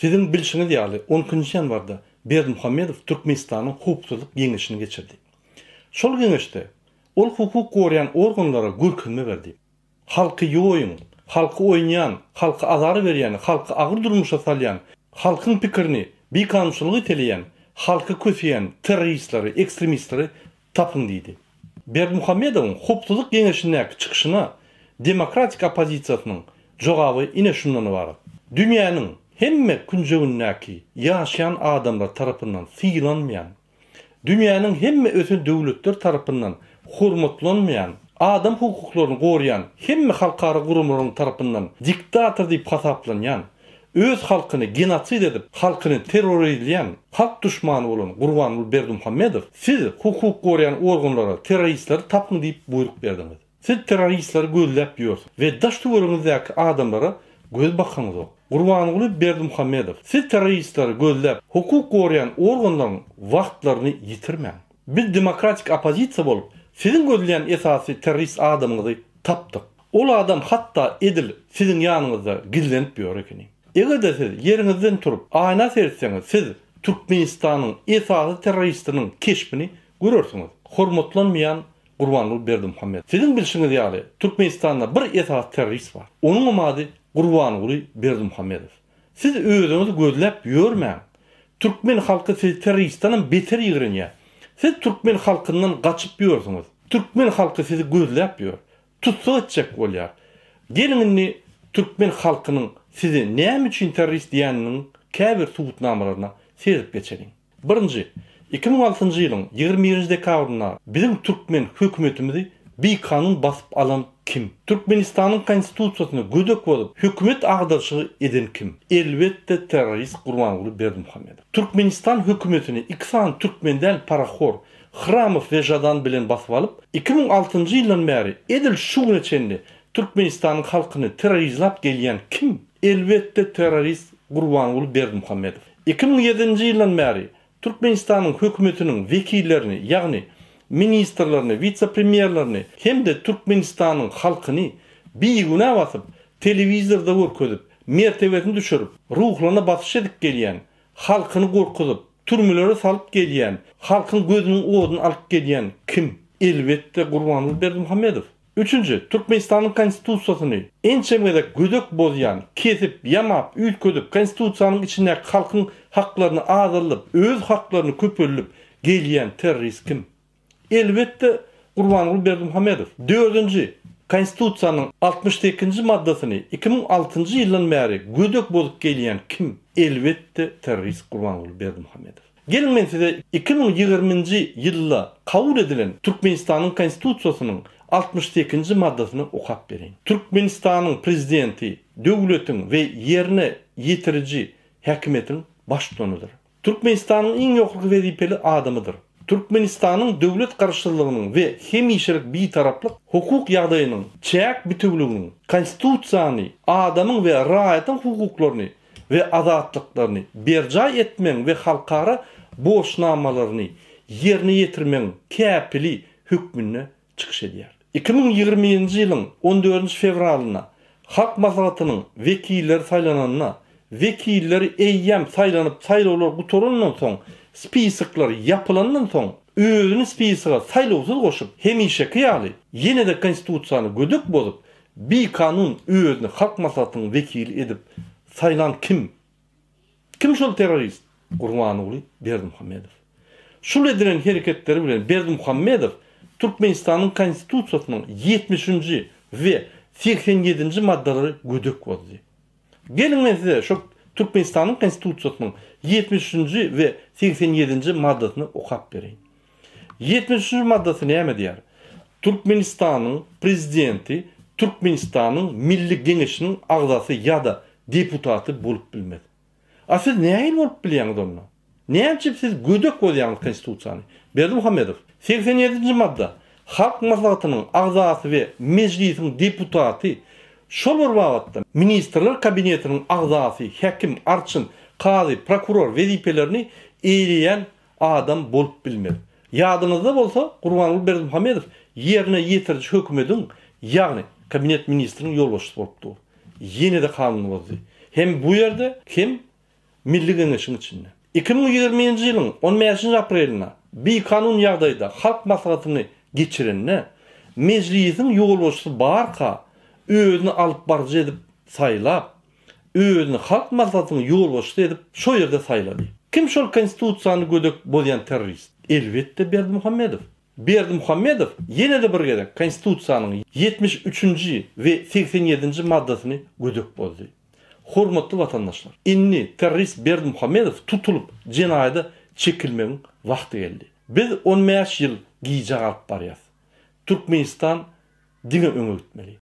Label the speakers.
Speaker 1: Siziň bilşiňiz ýaly, on ikinji ýanwarda Berdimuhamedow Türkmenistanyň Howpsuzlyk geňeşini geçirdi. Şol geňeşde ol hukuk goraýan organlara görkezme berdi. Halky ýoýuň, halky oýnaýan, halka azar berýän, halky agyr durmuşa salýan, halkyň pikirini bikanunçylyga iteleýän, halky köseýän terroristleri, ekstremistleri tapyň diýdi. Berdimuhamedowyň Howpsuzlyk geňeşindäki çykyşyna demokratik oppozisiýasynyň jogaby ine şundan ybarat. Dünýäniň hemme künjegindäki ýaşaýan adamlar tarapyndan sylanmaýan, Dünýäniň hemme ösen döwletleri tarapyndan hormatlanmaýan, adam hukuklaryny goraýan hemme halkara guramalaryň tarapyndan diktator diýip hasaplanýan, öz halkyny genosid edip, halkyny terrorizleýän, halk duşmany bolan Gurbanguly Berdimuhamedow, siz hukuk goraýan organlara terroristleri tapyň diýip buýruk berdiňiz. Siz terroristleri gözläp ýörsüňiz we daş-töweregiňizdäki adamlara göz bakaňyzok. Gurbanguly Berdimuhamedow, siz terroristleri gözläp, hukuk goraýan organlaryň wagtlaryny ýitirmäň. Biz demokratik oppozisiýa bolup, siziň gözleýän esasy terrorist adamyňyzy tapdyk. Ol adam hatda edil siziň ýanyňyzda gizlenip ýör ekeni. Eger-de siz ýeriňizden turup, aýna seretseňiz, siz Türkmenistanyň esasy terroristiniň keşbini görersiňiz. Hormatlanmaýan Gurbanguly Berdimuhamedow. Siziň bilşiňiz ýaly, Türkmenistanda bir esasy terrorist bar. Onuňam ady Gurbanguly Berdimuhamedow. Siz özüňizi gözläp ýörmäň. Türkmen halky sizi terroristdenem beter ýigrenýär. Siz türkmen halkyndan gaçyp ýörsüňiz. Türkmen halky sizi gözläp ýör. Tussag etjek bolýar. Geliň indi türkmen halkynyň size näme üçin terrorist diýeniniň käbir subutnamalaryna seredip geçeliň. Birinji, 2006-njy ýylyň 21-nji dekabrynda biziň türkmen hökümetimizi bikanun basyp alan kim? Türkmenistanyň Konstitusiýasyny gödek bozup, hökümet agdaryşygy eden kim? Elbetde terrorist Gurbanguly Berdimuhamedow. Türkmenistan hökümetini iki sany türkmen däl parahor Hramow we Žadan bilen basyp alyp, 2006-njy ýyldan bäri edil şu güne çenli Türkmenistanyň halkyny terrorizlap gelýän kim? Elbetde terrorist Gurbanguly Berdimuhamedow. 2007-nji ýyldan bäri Türkmenistanyň hökümetiniň wekillerini, ýagny ministrlerini, wise-premýerlerini hem-de Türkmenistanyň halkyny bigünä basyp, telewizorda görkezip, mertebesini düşürip, ruhlaryna basyş edip gelýän, halkyny gorkuzyp, türmelere salyp gelýän, halkyň gözüniň oduny alyp gelýän kim? Elbetde Gurbanguly Berdimuhamedow. Üçünji, Türkmenistanyň Konstitusiýasyny ençeme gezek gödek bozýan, kesip, ýamap, üýtgedip, Konstitusiýanyň içindäki halkyň haklaryny azaldyp, öz haklaryny köpeldip gelýän terrorist kim? Elbetde, Gurbanguly Berdimuhamedow. Dördünji, Konstitusiýanyň 68-nji maddasyny 2006-njy ýyldan bäri gödek bozup gelýän kim? Elbetde, terrorist Gurbanguly Berdimuhamedow. Geliň men size 2020-nji ýylda kabul edilen Türkmenistanyň Konstitusiýasynyň 68-nji maddasyny okap bereýin. Türkmenistanyň Prezidenti döwletiň we ýerine ýetiriji häkimiýetiň baştutanydyr. Türkmenistanyň iň ýokarky wezipeli adamydyr. Türkmenistanyň döwlet garaşsyzlygynyň we hemişelik bitaraplyk hukuk ýagdaýynyň çäk bitewüliginiň, Konstitusiýany, adamyň we raýatyň hukuklaryny we azatlyklaryny berjaý etmegiň we halkara borçnamalaryny ýerine ýetirmegiň käpili hökmünde çykyş edýär. 2021-nji ýylyň on dördünji fewralynda Halk Maslahatynyň wekilleri saýlananda, wekilleri eýýäm saýlanyp saýlawlar gutarandan soň, spisoklar ýapylandan soň, özüni spisoga saýlawsyz goşup, hemişeki ýaly, ýene-de Konstitusiýany gödek bozup, Bikanun özüni Halk Maslahatynyň wekili edip saýlan kim? Kim şol terrorist? Gurbanguly Berdimuhamedow. Şul edilen hereketleri bilen Berdimuhamedow Türkmenistanyň Konstitusiýasynyň ýetmişinji we 87-nji maddalary gödek bozdy. Geliň men size şol Türkmenistanyň Konstitusiýasynyň ýetmişinji we 87-nji maddasyny okap bereýin. 73-nji maddasy näme diýýär? Türkmenistanyň Prezidenti Türkmenistanyň Milli Geňeşiniň agzasy ýa-da deputaty bolup bilmez. A siz nähili bolup bilýäňiz onda? Näme üçin siz gödek bozýaňyz Konstitusiýany? Berdimuhamedow, 87-nji madda, Halk Maslahatynyň agzasy we Mejlisiň deputaty, şol bir babatda Ministrler Kabinetiniň agzasy, häkim, arçyn, kazy, prokuror wezipelerini eýeleýän adam bolup bilmez. Ýadyňyzda bolsa, Gurbanguly Berdimuhamedow ýerine ýetiriji hökümediň, ýagny Kabinet ministriniň ýolbaşçysy bolup dur. Ýene-de kanuny bozdy. Hem bu ýerde, hem. Milli Geňeşiň içinde. 2020-nji ýylyň on bäşinji aprelinde bikanun ýagdaýda Halk Maslahatyny geçirende, Mejlisiň ýolbaşçysy barka özüni alyp baryjy edip saýlap, özüni Halk Maslahatynyň ýolbaşçysy edip şo ýerde saýlady. Kim şol Konstitusiýany gödek bozýan terrorist? Elbetde Berdimuhamedow. Berdimuhamedow ýene-de bir gezek Konstitusiýanyň 73-nji we 87-nji maddasyny gödek bozdy. Hormatly watandaşlar, indi terrorist Berdimuhamedow tutulyp jenaýada çekilmegiň wagty geldi. Biz on bäş ýyl gijä galyp barýas. Türkmenistan diňe öňe gitmeli.